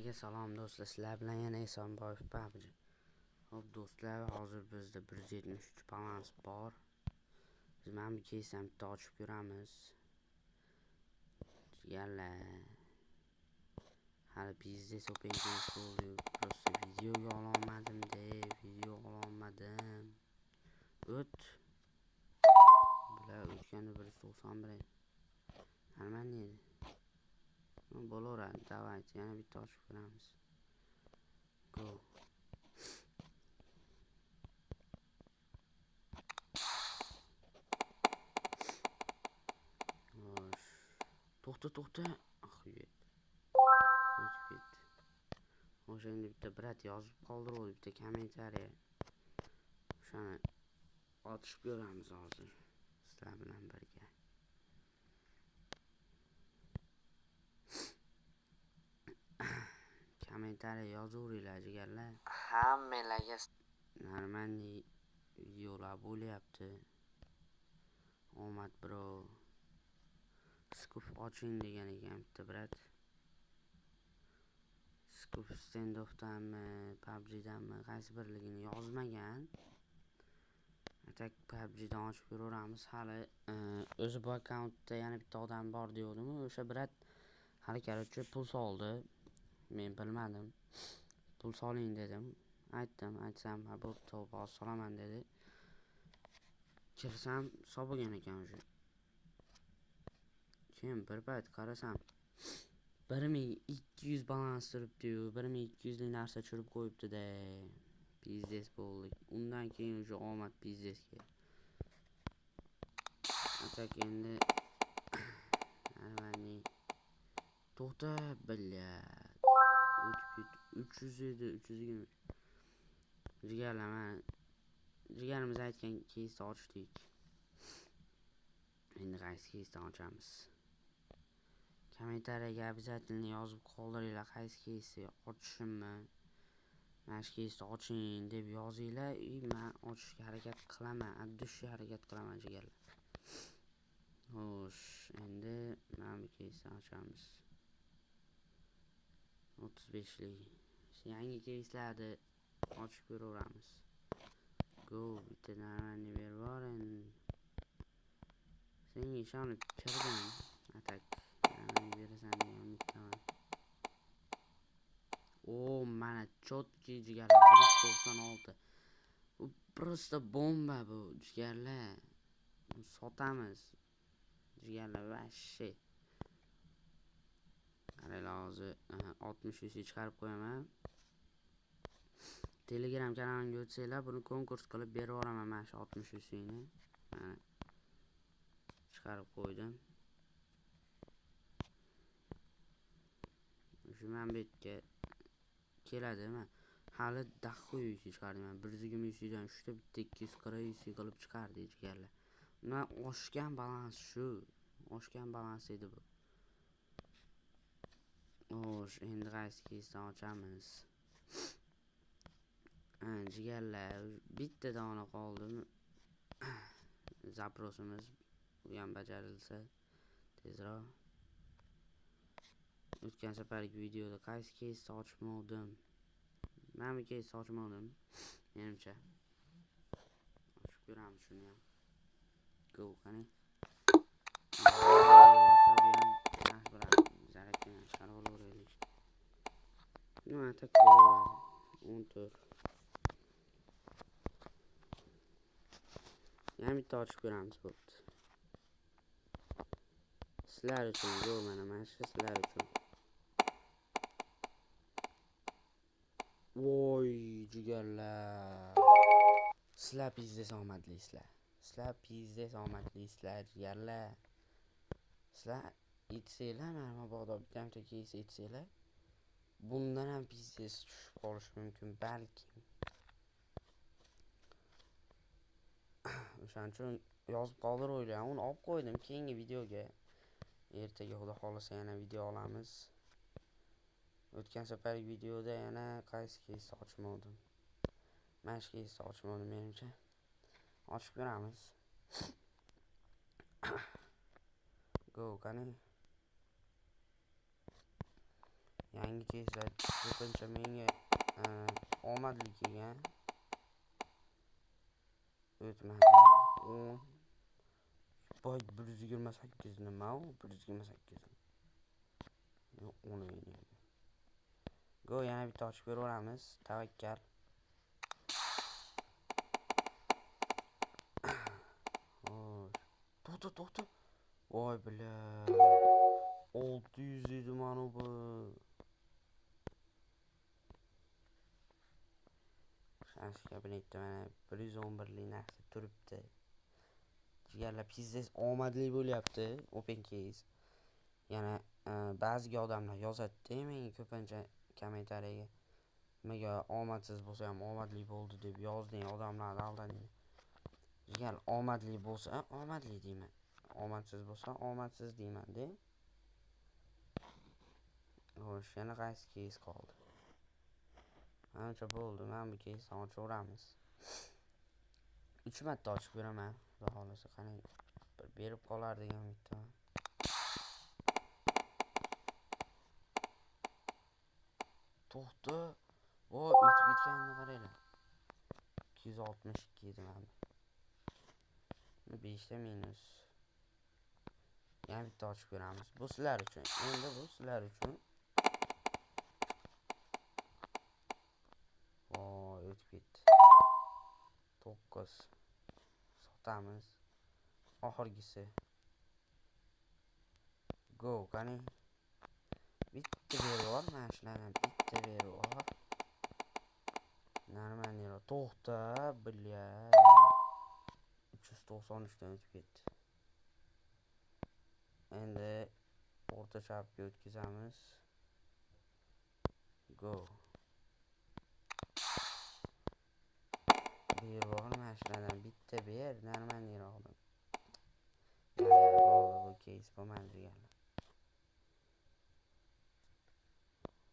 Hammaga salom do'stlar, sizlar bilan yana Esonboyev PUBG. Xo'p do'stlar, hozir bizda 173 balans bor. Biz mana bu keysdan bitta ochib ko'ramiz. Jigarlar. Hali biznes open case bo'ldi. Просто videoga ololmadim-da, video ololmadim. O't. Bular o'tganda 191 edi. Нормально edi. Bo'laveradi. Давайте yana bitta ochib ko'ramiz. Go. Xo'sh. To'xta, to'xta. Охуеть. O'tib ketdi. O'sha endi bitta brat yozib qoldiruvdi, bitta kommentariya. O'shani ochib ko'ramiz hozir sizlar bilan birga. Kommentariya yozaveringlar jigarlar. Hammalarga Нормальный videolar bo'lyapti. Omad bro. Scoop oching degan ekan bitta brat. Scoop standoffdanmi, PUBGdanmi, qaysi birligini yozmagan. Atak PUBGdan ochib ko'raveramiz. Hali o'zi bu akkauntda yana bitta odam bor degandim-u, o'sha brat hali короче pul soldi. Men bilmadim. Pul soling dedim. Aytdim, aytsam, ha bo'pti, hozir solaman dedi. Kirsam, solgan ekan o'sha. Keyin bir payt qarasam 1200 balans turibdi-yu, 1200 lik narsa tushirib qo'yibdi-da. Pizdes bo'ldik. Undan keyin o'sha omad pizdes keldi. Atak endi нормальный. To'xta, блядь. O'tib ketdi. 300 edi, 320. Jigarlar, mana jigarimiz aytgan keysni ochdik. Endi qaysi keysdan ochamiz? Kommentariyaga обязательно yozib qoldiringlar, qaysi keysni ochishimni. Mana shu keysni oching deb yozinglar, и men ochishga harakat qilaman, от души harakat qilaman jigarlar. Xo'sh, endi mana bu keysni ochamiz. 35lik. Yangi keyslarni ochib ko'raveramiz. Go, bitta нормальный berib yubor endi. Senga ishonib kirdim. Atak нормальный berasan degan umiddaman. O, mana чёткий jigarlar 196. Bu просто bomba bu jigarlar. Sotamiz. Jigarlar вообще. Qaranglar hozir 60 UC chiqarib qo'yaman. Telegram kanalimga o'tsanglar, buni konkurs qilib berib yuboraman mana shu 60 UC'ni. Mana chiqarib qo'ydim. Shu mana bu yerga keladi. Men hali daxu UC chiqardim. Men 120 UC'dan 3 ta bitta 240 UC qilib chiqardik jigarlar. Undan oshgan balans shu. Oshgan balans edi bu. Xo'sh, endi qaysi keysdan ochamiz? Jigarlar, bitta dona qoldi. Zaprosimiz u ham bajarilsa tezroq. O'tgan safargi videoda qaysi keysni ochmadim? Mana bu keysni ochmadim, menimcha. Ochib ko'ramiz shuni ham. Go, qani. Zarakini chiqarib olaveraylik. Nima tak bo'laveradi. 14. Yana bitta ochib ko'ramiz, bo'pti. Sizlar uchun go, mana shu sizlar uchun. Voy jigarlar. Sizlar pizdes omadlisizlar. Sizlar pizdes omadlisizlar jigarlar. Sizlar etsanglar, mana mabodo bitta keys etsanglar, bundan ham pizdes tushib qolishi mumkin balkim. O'shaning uchun yozib qoldiringlar. Uni olib qo'ydim keyingi videoga. Ertaga xudo xolasa yana video olamiz. O'tgan safargi videoda yana qaysi keysni ochmadim? Mana shu keysni ochmadim menimcha. Ochib ko'ramiz. Go, qani. Yangi keyslar ko'pincha menga omadli kelgan. O'tmadi. 10. Boy 128 nima u? 128. Yo'q, uni endi. Go, yana bitta ochib ko'raveramiz. Tavakkal. Xo'sh. To'xta, to'xta. Voy billa. 600 edi mana bu. Shu kabinetda mana 111lik narsa turibdi. Jigarlar pizdes omadli bo'lyapti open case. Yana ba'ziga odamlar yozadi-da menga ko'pincha kommentariyaga. Nimaga omadsiz bo'lsa ham omadli bo'ldi deb yozding, odamlarni aldading. Jigar omadli bo'lsa omadli deyman. Omadsiz bo'lsa omadsiz deyman-da. Xo'sh, yana qaysi case qoldi? Ancha bo'ldi. Mana bu case'ni ochaveramiz. 3 marta ochib ko'raman. Xudo xolasa qani bir berib qolar degan umiddaman. To'xta. Voy, o'tib ketganini qaranglar. 262 edi mana bu. 5 ta minus. Yana bitta ochib ko'ramiz. Bu sizlar uchun. Endi bu sizlar uchun. Voy, o'tib ketdi. 9. Sotamiz. Oxirgisi. Go, qani. Bitta berib yubor, mana shulardan bitta berib yubor. Normalniy. To'xta, billa. 393 dan o'tib ketdi. Endi o'rta chapga o'tkazamiz. Go. Berib yubor, mana shulardan bitta ber, normalniyroqdan. Bo'ldi, bu case bo'lmadi jigarlar.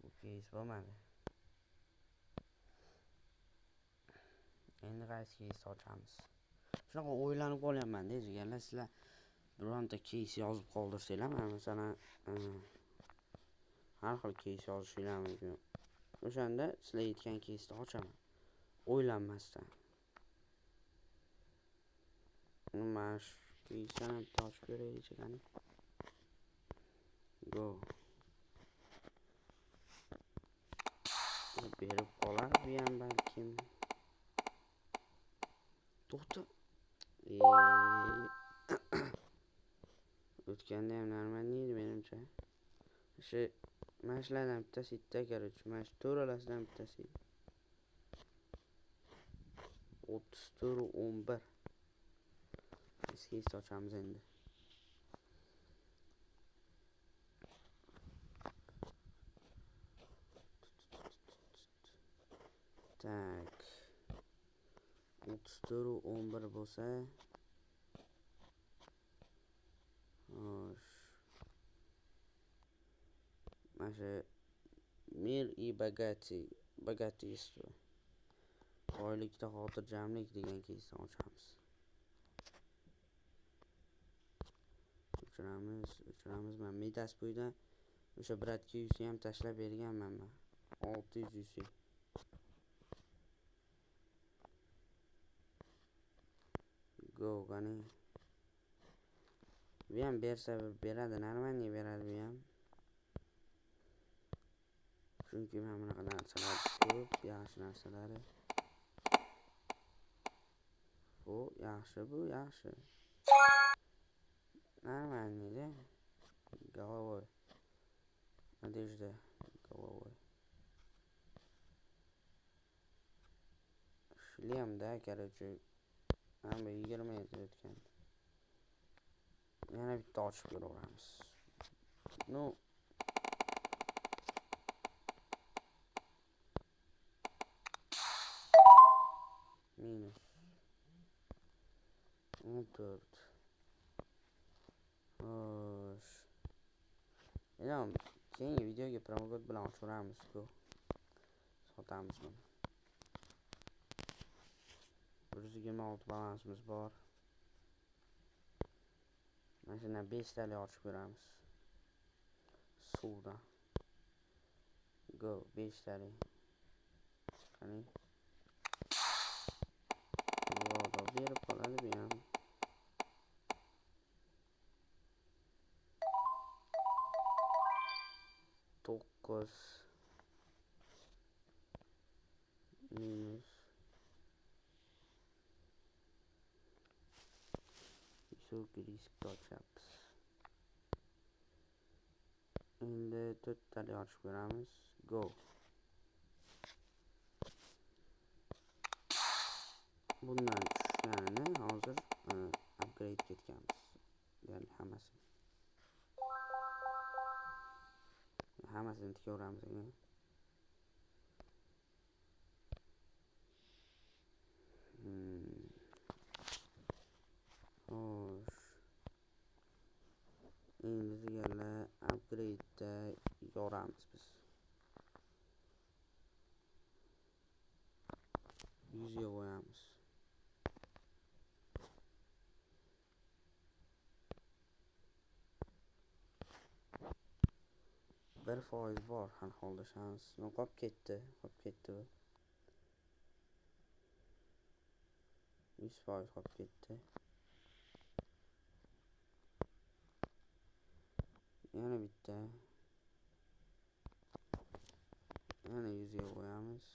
Bu case bo'lmadi. Endi qaysi case ochamiz? Shunaqa o'ylanib qolyapman-da jigarlar, sizlar bironta case yozib qoldirsanglar, mana masalan, har xil case yozishinglar mumkin. O'shanda sizlar aytgan case'ni ochaman. O'ylanmasdan. Mana shu case'ni ham bitta ochib ko'raylik, qani. Go. Berib qolar bu ham balkim. To'xta. O'tganda ham normalniy edi menimcha. O'sha mana shulardan bittasi bitta, короче, mana shu to'ralasidan bittasi. 34 11. Eski ochamiz endi. Tak. 34 11 bo'lsa, xo'sh. Mana shu Mir и богатый, богатство. Boylikda xotirjamlik degan keysni ochamiz. O'chiramiz, o'chiramiz. Men Midas bo'yidan o'sha bratga 100 ham tashlab berganman men. 600 UC. Go, qani. Bu ham bersa beradi, normalniy beradi bu ham. Chunki mana bunaqa narsalar ko'p, yaxshi narsalari. Bu yaxshi, bu yaxshi. Normalniy-da. Головой. Одежда головой. Шлем, да, короче. Mana bu 20 edi o'tgan. Yana bitta ochib ko'raveramiz. Ну, minus 14. Xo'sh. Endi keyingi videoga promokod bilan ochaveramiz-ku. Sotamiz buni. 126 balansimiz bor. Mana shundan 5 talik ochib ko'ramiz. Suvdan. Go 5 talik. Qani. Alloh berib qoladi bu ham. 9 minus высокий risk ochyapmiz. Endi 4 talik ochib ko'ramiz. Go. Bundan tushganini hozir upgrade ketganmiz. Ya'ni hammasini. Hammasini tikaveramiz endi. Xo'sh. Endi deganlar upgrade'da yoramiz biz. 100 ga qo'yamiz. Bir foiz bor har holda shans. No, qolib ketdi, qolib ketdi bu. 100% qolib ketdi. Yana bitta. Yana 100 ga qo'yamiz.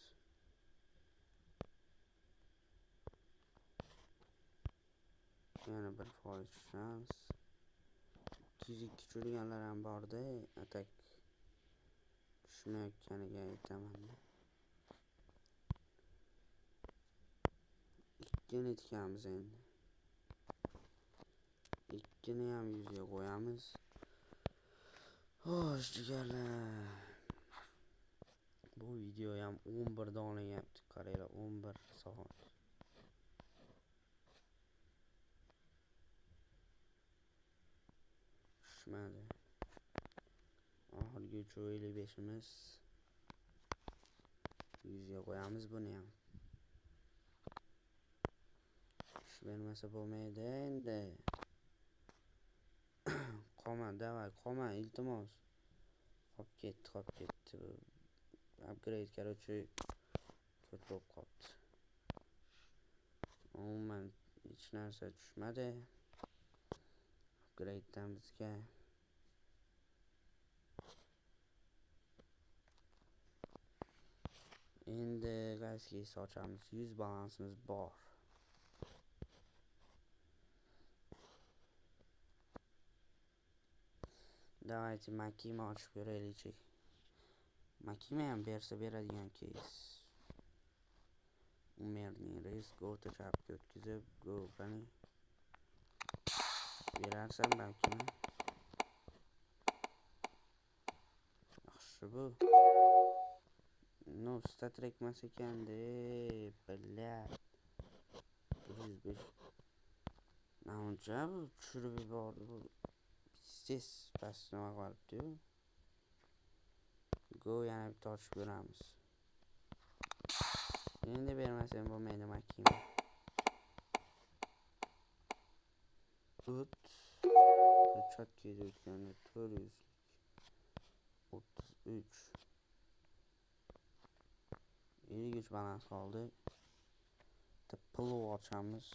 Yana 1% shans. 202 tushirganlar ham borda, atak tushmayotganiga aytaman. 2 ni tikamiz endi. 2 ni ham 100 ga qo'yamiz. Xo'sh, jigarlar. Bu video ham 11 da olinyapti. Qaranglar, 11 soat. Tushmadi. Oxirgi 355imiz. 100 ga qo'yamiz buni ham. Tushib bermasa bo'lmaydi endi. Qolma, davay, qolma, iltimos. Qolib ketdi, qolib ketdi. Upgrade, короче, ko'p bo'lib qolibdi. Umuman hech narsa tushmadi. Upgrade'dan bizga. Endi qaysi кейс ochamiz? 100 balansimiz bor. Давайте Makima ochib ko'raylikchi. Makima ham bersa beradigan кейс. Umerning risk o'rta chapga o'tkazib, go qani. Berarsan balkimi? Yaxshi bu. No, statrek emas ekanda, блядь. 105. Namuncha bu tushirib yubordi bu. Pistez past nima qilibdi-yu. Go yana bitta ochib ko'ramiz. Endi bermasam bo'lmaydi Makima. O't. Chatga o'tganda 400 33. 53 balans qoldi. Bitta plov ochamiz.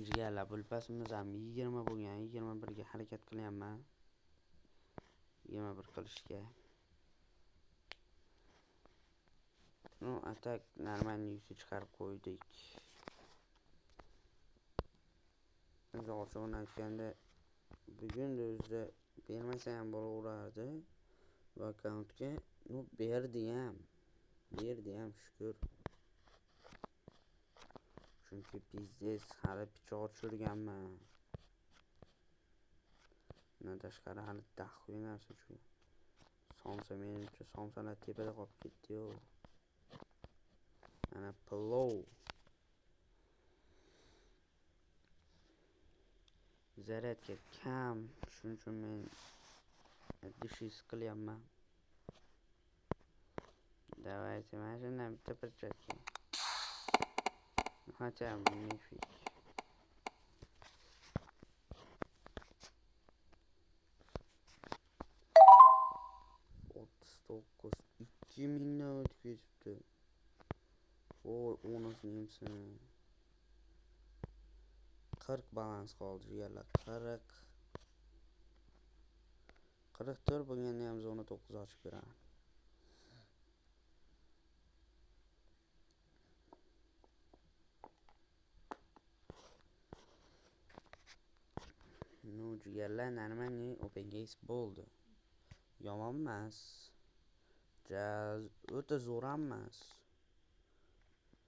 Jigarlar, pulpasimiz ham 20 bo'lgan, 21 ga harakat qilyapman. 21 qilishga. Ну, atak normalniy yuksa chiqarib qo'ydik. O'zi ochig'ini aytganda, bugun o'zida bermasa ham bo'laverardi bu akkauntga. Ну, berdi ham. Berdi ham, shukr. Chunki pizdes hali pichoq tushirganman. Undan tashqari hali daxuy narsa tushgan. Somsa menimcha somsalar tepada qolib ketdi-yu. Mana plov. Zaryadka kam, shuning uchun men dishis qilyapman. Давайте mana shundan bitta perchatka. Хотя мифик. 39 2000 dan o'tib ketibdi. Voy, onasini emsin. 40 balans qoldi jigarlar. 40. 44 bo'lganda ham zona 9 ochib beraman. Ну, jigarlar, нормальный open case bo'ldi. Yomon emas. O'ta zo'r ham emas.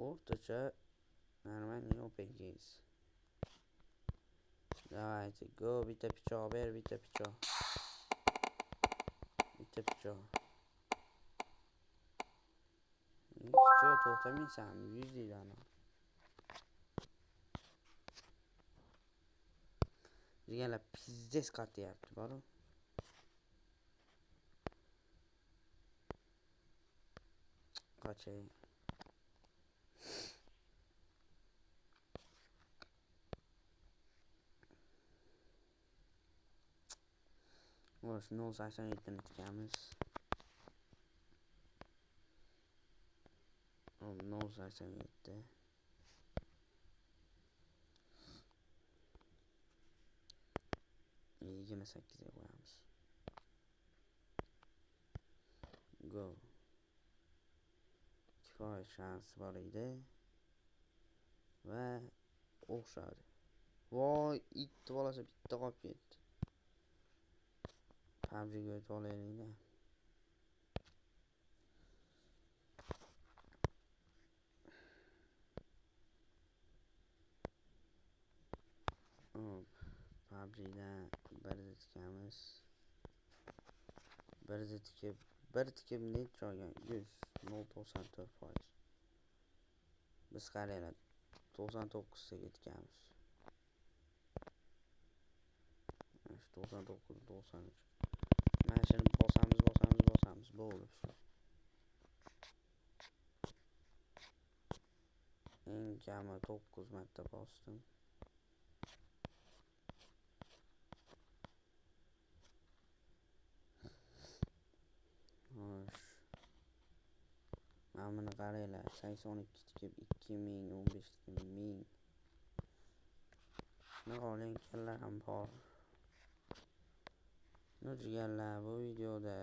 O'rtacha нормальный open case. Давайте, go, bitta pichoq ber, bitta pichoq. Bitta pichoq. Pichoq to'xtamaysanmi? 100 deydi ana. Jigarlar, pizdes qatyapti, boru. Qochay. Xo'sh, 0.87 ni tikamiz. 0.87. 28 ga qo'yamiz. Go. 2% shans bor edi. Va o'xshadi. Voy, it bolasi bitta qolib ketdi. PUBG'ga o'tib olaylik-da. Hop, PUBG'dan birni tikamiz. Birni tikib, bir tikib necha olgan? 100, 0.94%. Biz qaranglar, 99 taga tikamiz. Mana shu 99, 93. Mana shuni bosamiz, bosamiz, bosamiz. Bo'ldi. Eng kami 9 marta bosdim. Xo'sh. Mana buni qaranglar, 82 tikib 2000, 15 tikib 1000. Shunaqa olayotganlar ham bor. Ну, jigarlar, bu videoda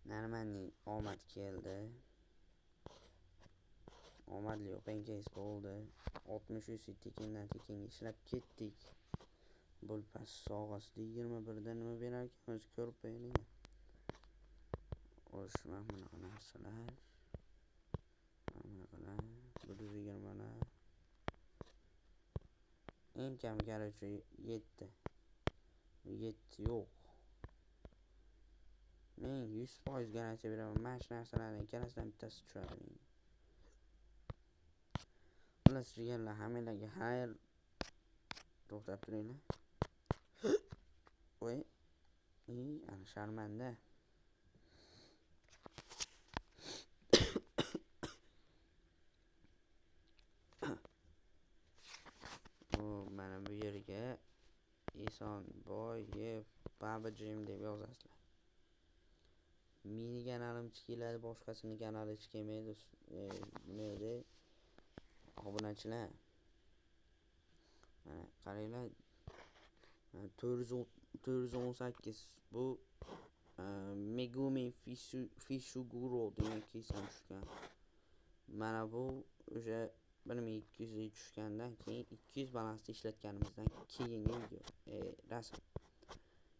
нормальный omad keldi. Omadli open case bo'ldi. 60 tekindan tekinga ishlab ketdik. Bo'lpas sog'asida 21 da nima berar ekan o'zi ko'rib qo'yaylik. Xo'sh, mana bunaqa narsalar. Mana bunaqalar, 120lar. Eng kami, короче, 7. 7 yo'q. Men 100% garantiya beraman. Mana shu narsalardan ikkalasidan bittasi tushadi menga. Xullas, jigarlar, hammanglarga xayr. To'xtab turinglar. Voy. Ana sharmanda. Mana bu yerga Esonboyev PUBG deb yozasizlar. Meni kanalim chiqiladi, boshqasini kanali chiqmaydi. Nima edi? Obunachilar. Mana qaranglar. 418 bu Megumi Fishuguro degan keysam tushgan. Mana bu o'sha 1200 ga tushgandan keyin 200 balansda ishlatganimizdan keyingi video, rasm.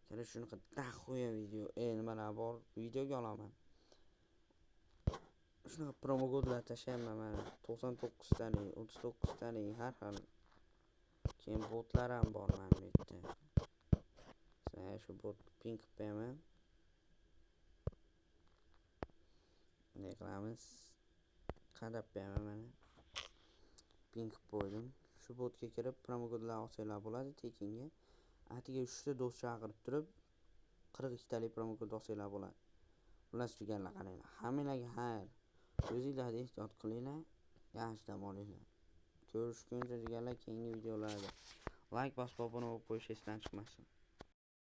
Kana shunaqa daxoya video, nimalar bor, videoga olaman. Shunaqa promokodlar tashlayman mana 99 talik, 39 talik har xil. Keyin botlar ham bor mana bu yerda. Sizlarga shu bot pin qilib qo'yaman. Bunday qilamiz. Qadab qo'yaman mana. Pin qilib qo'ydim. Shu botga kirib promokodlar olsanglar bo'ladi tekinga. Atiga 3 ta do'st chaqirib turib 42 talik promokod olsanglar bo'ladi. Xullas, jigarlar, qaranglar. Hammanglarga xayr. O'zinglarni ehtiyot qilinglar, yaxshi dam olinglar. Ko'rishguncha jigarlar, keyingi videolarda like bosib obuna bo'lib qo'yish esdan chiqmasin.